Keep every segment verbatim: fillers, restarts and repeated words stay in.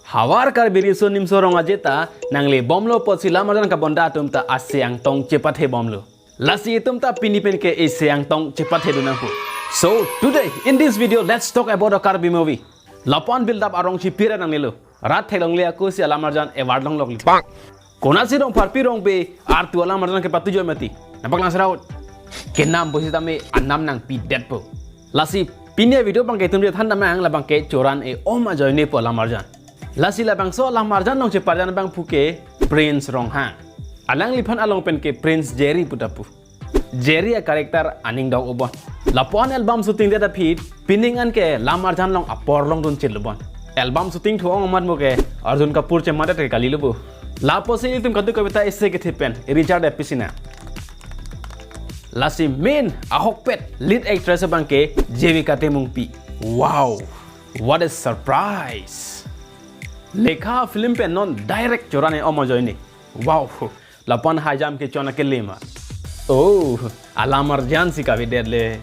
Havar Karbi Riso Nimso Rong Aje ta nangle bomlo apotsi Lamarjan kabonda atum ta ase angtong chepathe bomlo. Lasi itum ta pini pen ke ase angtong chepathe dun nangpo. So today in this video, let's talk about a Karbi movie. Lapu-an build up arong si pira nanglelo. Rat theklongle ako si Lamarjan award longlok li. Konatsi Rongpharpi Rongbe artu Lamarjan kepatujoi mati. Nangpaklang seraut. Kenam pusitame anam nangpidetpo. Lasi pini video abangke itum chethan damnang, labangke Choran e Om Ajoine pu Lamarjan. Lasi labangso Lamarjan along cheparjan abang puke Prince Ronghang. Alangliphan along pen ke Prince Jerry pu ta pu. Jerry a-character aning dok-o bon. Lapu-an album shooting det aphi pining an ke Lamarjan along apor longdun chelo bon. Album shooting thu-ong amat mo ke Arjun Kapoor chematdet ke kalilo bo. Lapusi itum kadokave ta ase kethe pen Richard Episi na. Lasi main ahokpet lead actress abangke Jivika Timungpi. Wow, what a surprise! Lekha film pen non direct Choran e Om Ajoine. Wow, lapu-an high jump kechon akele ma. Oh, Lamarjan si kavedet le.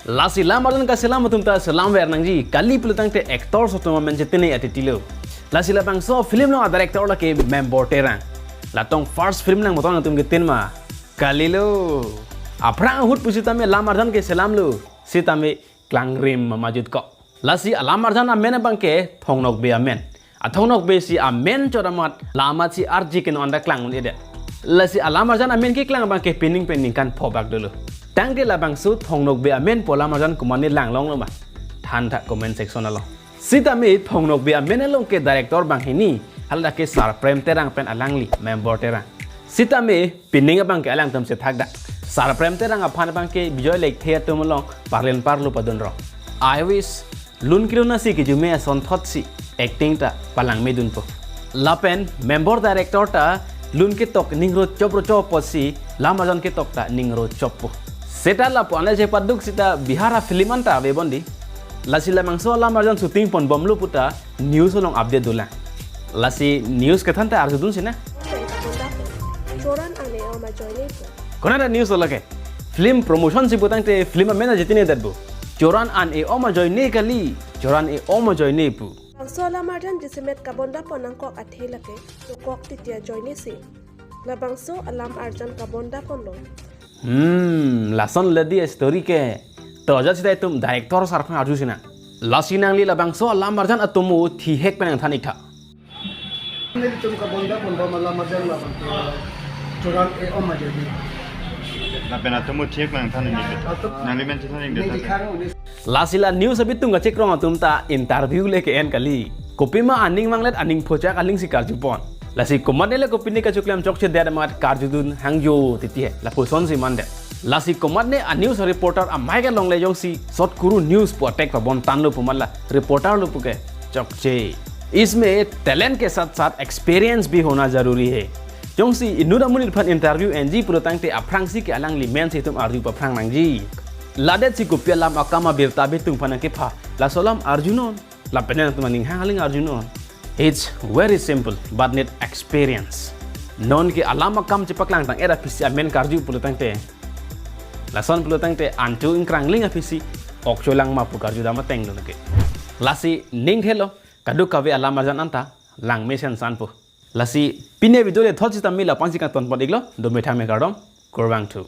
Lasi Lamarjan kaselam atum ta selam ver nangji, kali pulotangte actors atum amen chetine atitilo. Lasi labangso film along a-director lake Mem Borterang. Latong first film nangboton atum ketin ma. Kalilo. Aphrang ahut pusitame Lamarjan keselamlo. Sitame klangrim ma majut ko. Lasi Lamarjan amen abangke Thong Nokbe amen. A Thong Nokbe si amen chot amat, la amat si arje ke non anta klang un-edet. Lasi Lamarjan amen keklang abangke pining pen ningkan pho bak dolo. Tangte labangso Thong Nokbe amen pu Lamarjan komatne lang longlo ma? Thantha comment section along. Sitame Thong Nokbe amen along ke director banghini, hala ke Sar Prem Terang pen alangli Mem Borterang. Sitame pining abangke alangtum chethak dak. Sar Prem Terang aphan abangke Bijoy Lekthe atum along parlen parlo padun rong. I wish lun kelun asi kejume asonthotsi acting ta palangme dunpo. Lapen Mem Bor director ta lun ketok ningro chopro chop apotsi Lamarjan ketok ta ningro choppo. Seta lapu-an le chepaduk seta Bihar a-film anta ave bon di. Lasi labangso Lamarjan shooting ponbomlo puta news along update dolang. Lasi news kethan ta arjudun sina. Choran an e Om Ajoine pu. Konat a-news lo lake? Film promotion si putangte film amen aje tine dat bo. Choran an e Om Ajoine kali. Choran e Om Ajoine pu. Bangso Lamarjan jasemet kabonda pon nangkok athe lake, to kok titi ajoine si labangso Lamarjan kabonda ponlo. Hmm, lason ledi story ke. To ajat sita itum director sar aphan arju sina. Lasi nangli labangso Lamarjan atomo thihek pen nangthan-ik tha. Nelitum kabonda ponbom Lamarjan labangke Choran e Om Ajoine. Lapen atomo thihek nangthan-ik. Atum nangli men chethan-ik neli de. Lasi la news abitung kachekrong atum ta interview le ke-en kali. Kopima aning manglet aning phochak aling si karju pon. Lasi komatne le kopine kachoklem chokche det amat karjudun hangjo titi he. Lapuson si mandet. Lasi komatne a-news reporter amai ke longle jongsi Sot Kuru News pu a-tag pabon tanlo pu amat la reporter lo puke chokche. इसमें talent के साथ साथ experience भी होना जरूरी है. Jongsi inut amonit aphan interview enji pulotangte aphrangsi ke alangli men si itum arju paphrang nangji. Ladet si kopi alam akam abirta abitung aphan nangkepha, laso alam arjunon. Lapen nangtum aning hang aling arjunon. It's very simple but need experience. Non ke alam akam chepaklang tang-et aphisi amen karju pulotangte, lason pulotangte ancho ingkrangling aphisi okcholang ma pu karju dam ateng lo neke. Lasi ning thelo, kadokave Lamarjan anta langmesen sanpo. Lasi pine video le thot sitame lapu-an si kangton pon-iklo, dome thangme kardom, kurvangthu.